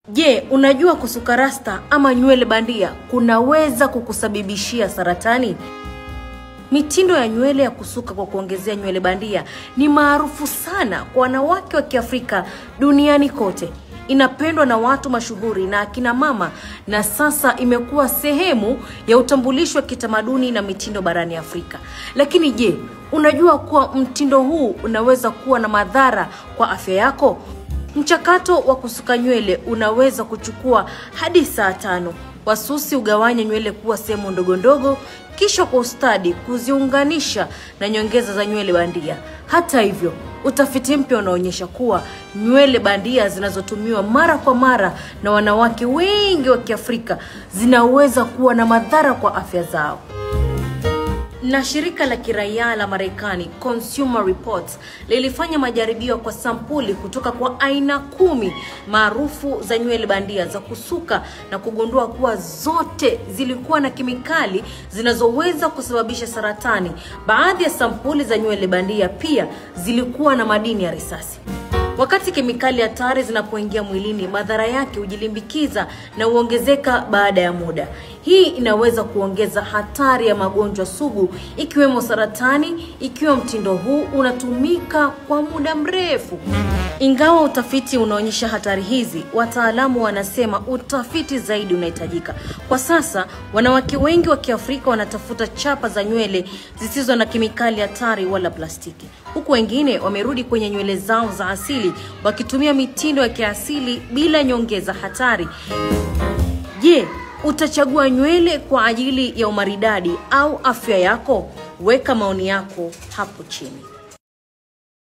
Je, unajua kusuka rasta ama nywele bandia kunaweza kukusababishia saratani? Mitindo ya nywele ya kusuka kwa kuongezea nywele bandia ni maarufu sana kwa wanawake wa Kiafrika duniani kote. Inapendwa na watu mashuhuri na akina mama, na sasa imekuwa sehemu ya utambulisho wa kitamaduni na mitindo barani Afrika. Lakini je, unajua kuwa mtindo huu unaweza kuwa na madhara kwa afya yako? Mchakato wa kusuka nywele unaweza kuchukua hadi saa 5. Wasusi hugawanya nywele kuwa sehemu ndogo ndogo, kisha kwa ustadi kuziunganisha na nyongeza za nywele bandia. Hata hivyo, utafiti mpya unaonyesha kuwa nywele bandia zinazotumiwa mara kwa mara na wanawake wengi wa Kiafrika zinaweza kuwa na madhara kwa afya zao. Na shirika la kiraia la Marekani Consumer Reports lilifanya majaribio kwa sampuli kutoka kwa aina 10 maarufu za nywele bandia za kusuka na kugundua kuwa zote zilikuwa na kemikali zinazoweza kusababisha saratani. Baadhi ya sampuli za nywele bandia pia zilikuwa na madini ya risasi. Wakati kemikali hatari zinapoingia mwilini, madhara yake hujilimbikiza na huongezeka baada ya muda. Hii inaweza kuongeza hatari ya magonjwa sugu ikiwemo saratani, ikiwa mtindo huu unatumika kwa muda mrefu. Ingawa utafiti unaonyesha hatari hizi, wataalamu wanasema utafiti zaidi unahitajika. Kwa sasa, wanawake wengi wa Kiafrika wanatafuta chapa za nywele zisizo na kemikali hatari wala plastiki, huku wengine wamerudi kwenye nywele zao za asili wakitumia mitindo ya kiasili bila nyongeza hatari. Je, utachagua nywele kwa ajili ya umaridadi au afya yako? Weka maoni yako hapo chini.